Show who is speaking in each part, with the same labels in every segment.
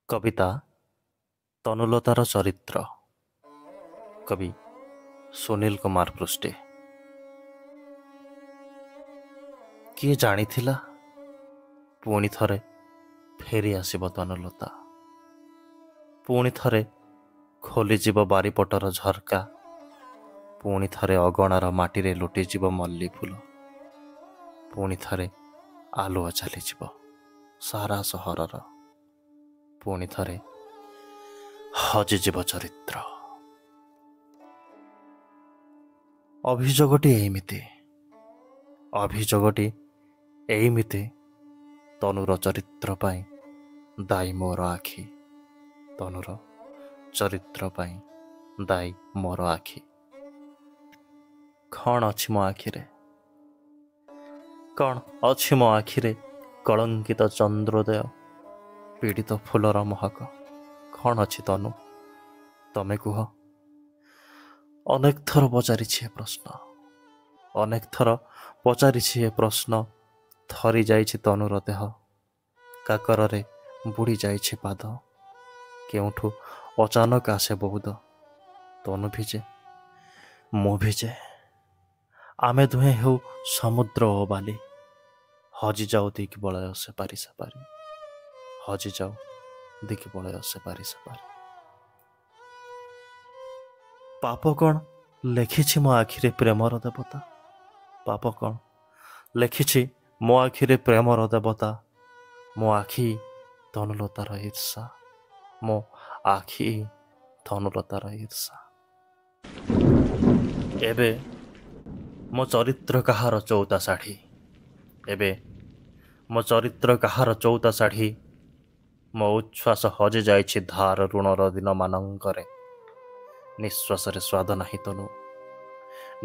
Speaker 1: କବିତା ତନୁଲତାର ଚରିତ୍ର, କବି ସୁନୀଲ କୁମାର ପୃଷ୍ଟି। କିଏ ଜାଣିଥିଲା ପୁଣି ଥରେ ଫେରି ଆସିବ ତନୁଲତା, ପୁଣି ଥରେ ଖୋଲିଯିବ ବାରିପଟର ଝରକା, ପୁଣି ଥରେ ଅଗଣାର ମାଟିରେ ଲୁଟିଯିବ ମଲ୍ଲି ଫୁଲ, ପୁଣି ଥରେ ଆଲୁଅ ଚାଲିଯିବ ସାରା ସହରର, ପୁଣି ଥରେ ହଜିଯିବ ଚରିତ୍ର। ଅଭିଯୋଗଟି ଏଇମିତି, ଅଭିଯୋଗଟି ଏଇମିତି, ତନୁର ଚରିତ୍ର ପାଇଁ ଦାୟୀ ମୋର ଆଖି, ତନୁର ଚରିତ୍ର ପାଇଁ ଦାୟୀ ମୋର ଆଖି। କ'ଣ ଅଛି ମୋ ଆଖିରେ, କ'ଣ ଅଛି ମୋ ଆଖିରେ? କଳଙ୍କିତ ଚନ୍ଦ୍ରୋଦୟ, ପୀଡ଼ିତ ଫୁଲର ମହକ। କ'ଣ ଅଛି ତନୁ, ତମେ କୁହ? ଅନେକ ଥର ପଚାରିଛି ଏ ପ୍ରଶ୍ନ, ଅନେକ ଥର ପଚାରିଛି ଏ ପ୍ରଶ୍ନ। ଥରି ଯାଇଛି ତନୁର ଦେହ, କାକରରେ ବୁଡ଼ି ଯାଇଛି ପାଦ। କେଉଁଠୁ ଅଚାନକ ଆସେ ବଉଦ, ତନୁ ଭିଜେ, ମୁଁ ଭିଜେ। ଆମେ ଦୁହେଁ ହେଉ ସମୁଦ୍ର ଓ ବାଲି, ହଜିଯାଉ ଦିଗ୍ବଳୟ ସେପାରି ସେପାରି, ହଜିଯାଉ ଦିଗ୍ବଳୟ ସେପାରି ସେପାରି। ପାପ କ'ଣ ଲେଖିଛି ମୋ ଆଖିରେ ପ୍ରେମର ଦେବତା? ପାପ କ'ଣ ଲେଖିଛି ମୋ ଆଖିରେ ପ୍ରେମର ଦେବତା? ମୋ ଆଖି ତନୁଲତାର ଈର୍ଷା, ମୋ ଆଖି ତନୁଲତାର ଈର୍ଷା। ଏବେ ମୋ ଚରିତ୍ର କାହାର ଚଉତା ଶାଢ଼ୀ, ଏବେ ମୋ ଚରିତ୍ର କାହାର ଚଉତା ଶାଢ଼ୀ? ମୋ ଉଚ୍ଛ୍ୱାସ ହଜି ଯାଇଛି ଧାର ଋଣର ଦିନମାନଙ୍କରେ। ନିଶ୍ୱାସରେ ସ୍ୱାଦ ନାହିଁ ତନୁ,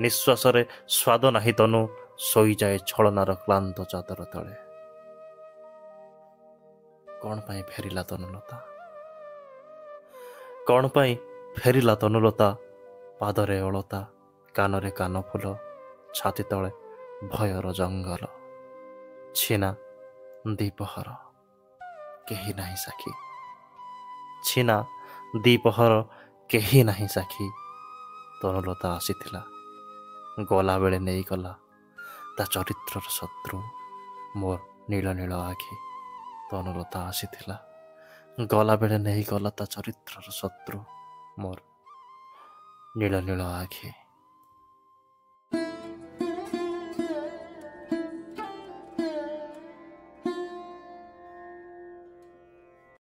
Speaker 1: ନିଶ୍ୱାସରେ ସ୍ୱାଦ ନାହିଁ ତନୁ, ଶୋଇଯାଏ ଛଳନାର କ୍ଳାନ୍ତ ଚାଦର ତଳେ। କ'ଣ ପାଇଁ ଫେରିଲା ତନୁଲତା, କ'ଣ ପାଇଁ ଫେରିଲା ତନୁଲତା? ପାଦରେ ଅଳତା, କାନରେ କାନଫୁଲ, ଛାତି ତଳେ ଭୟର ଜଙ୍ଗଲ। ଛିନା ଦ୍ୱିପହର, କେହି ନାହିଁ ସାକ୍ଷୀ, ଛିନା ଦ୍ୱିପହର, କେହି ନାହିଁ ସାକ୍ଷୀ। ତନୁଲତା ଆସିଥିଲା, ଗଲାବେଳେ ନେଇଗଲା ତା ଚରିତ୍ରର ଶତ୍ରୁ ମୋର ନୀଳ ନୀଳ ଆଖି। ତନୁଲତା ଆସିଥିଲା, ଗଲାବେଳେ ନେଇଗଲା ତା ଚରିତ୍ରର ଶତ୍ରୁ ମୋର ନୀଳ ନୀଳ ଆଖି।